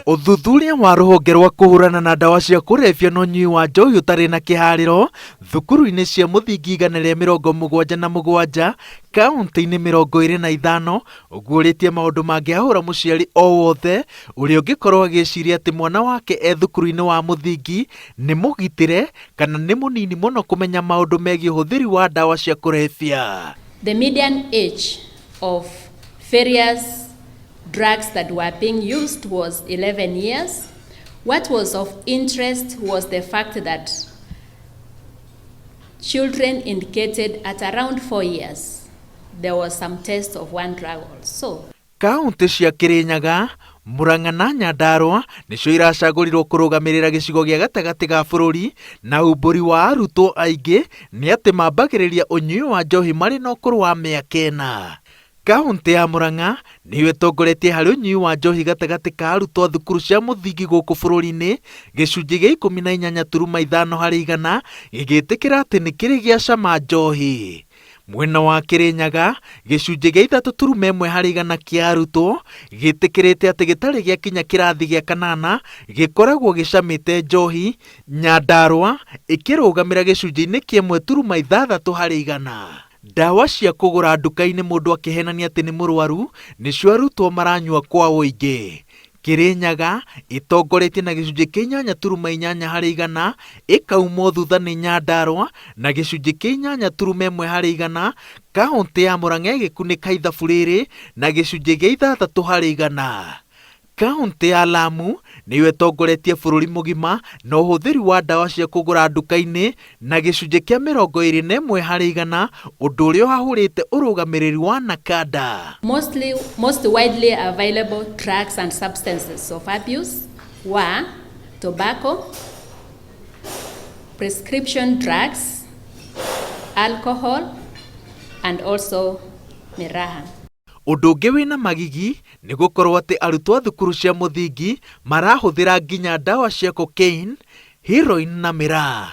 Ũthuthuria wa rũhonge rwa kũhũrana na ndawa cia kũrebia na ũnyui wa njohi ũtarĩ na kĩharĩro thukuru-inĩ cia mũthingi 177 kaunti-inĩ 25 ũguũrĩtie maũndũ mangĩahũra mũciari o wothe ũrĩa ũngĩkorwo agĩciria atĩ mwana wake e thukuru-inĩ wa mũthingi nĩ mũgitĩre kana nĩ mũnini mũno kũmenya maũndũ megiĩ ũhũthĩri wa ndawa cia kũrebia. The median age of various drugs that were being used was 11 years. What was of interest was the fact that children indicated at around 4 years there was some test of one drug also. Kaunti cia Kirinyaga, Murang'a na Nyandarua nĩcio iracagũrirwo kũrũgamĩrĩra gĩcigo gĩa gatagatĩ ga bũrũri na umbũri wa arutwo aingĩ nĩ atĩ mambagĩrĩria ũnyui wa njohi marĩ na ũkũrũ wa mĩaka 4. Kaunti ya Murang'a nĩyo ĩtongoretie harĩ ũnyui wa njohi gatagatĩ ka arutwo a thukuru cia mũthingi gũkũ bũrũri-inĩ, gĩcunjĩ gĩa 18.5 harĩ igana gĩgĩtĩkĩra atĩ nĩ kĩrĩ gĩacama njohi. Mwena wa Kirinyaga, gĩcunjĩ gĩa 3.1 harĩ igana kĩa arutwo gĩtĩkĩrĩte atĩ gĩtarĩ gĩakinya kĩrathi gĩa kanana gĩkoragwo gĩcamĩte njohi, Nyandarua ĩkĩrũgamĩra gĩcunjĩ-inĩ kĩa 1.6 harĩ igana. Ndawa cia kũgũra nduka-inĩ mũndũ akĩhenania atĩ nĩ mũrwaru nĩcio arutwo maranyua kwa ũingĩ. Kirinyaga ĩtongoretie na gĩcunjĩ kĩa 8.8 harĩ igana, ĩkaumwo thutha nĩ Nyandarua na gĩcunjĩ kĩa 8.1 harĩ igana, kaunti ya Murang'a ĩgĩkunĩka ithabu rĩrĩ na gĩcunjĩ gĩa 6 harĩ igana. Kaunti ya Lamu nĩyo ĩtongoretie bũrũri mũgima na ũhũthĩri wa ndawa cia kũgũra nduka-inĩ na gĩcunjĩ kĩa 21 harĩ igana, ũndũ ũrĩa ũhahũrĩte ũrũgamĩrĩri wa NACADA. Most widely available drugs and substances of abuse were tobacco, prescription drugs, alcohol, and also miraha. Ũndũ ũngĩ wĩna magigi nĩ gũkorwo atĩ arutwo a thukuru cia mũthingi marahũthĩra nginya ndawa cia cocaine, heroin na mĩraa.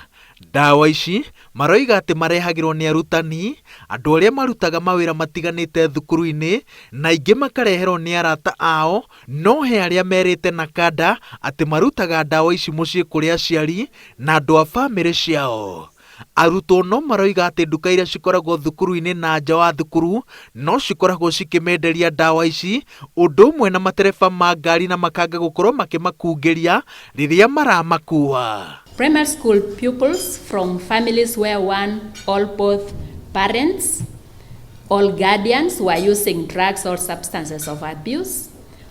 Ndawa ici maroiga atĩ marehagĩrwo nĩ arutani, andũ arĩa marutaga mawĩra matiganĩte thukuru-inĩ, na aingĩ makareherwo nĩ arata ao, no he arĩa merĩte NACADA atĩ marutaga ndawa ici mũciĩ kũrĩ aciari na andũ a bamĩrĩ ciao. Arutwo no maroiga atĩ nduka iria cikoragwo thukuru-inĩ na nja wa thukuru no cikoragwo cikĩmenderia ndawa ici, ũndũ ũmwe na matereba ma ngari na makanga gũkorwo makĩmakungĩria rĩrĩa maramakua. Primary school pupils from families where one or both parents or guardians were using drugs or substances of abuse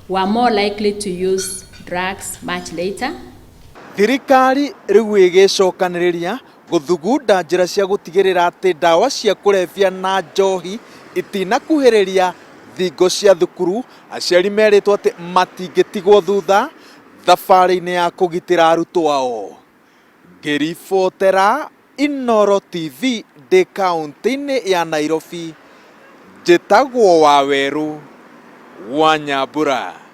were more likely to use drugs much later. Thirikari rĩu ĩgĩcokanĩrĩria gũthugunda njĩra cia gũtigĩrĩra atĩ ndawa cia kũrebia na njohi itinakuhĩrĩria thingo cia thukuru. Aciari merĩtwo atĩ matingĩtigwo thutha thabarĩ-inĩ ya kũgitĩra arutwo ao. Ngĩribotera Inooro TV ndĩ kaunti-inĩ ya Nairobi, njĩtagwo Wawerũ wa Nyambura.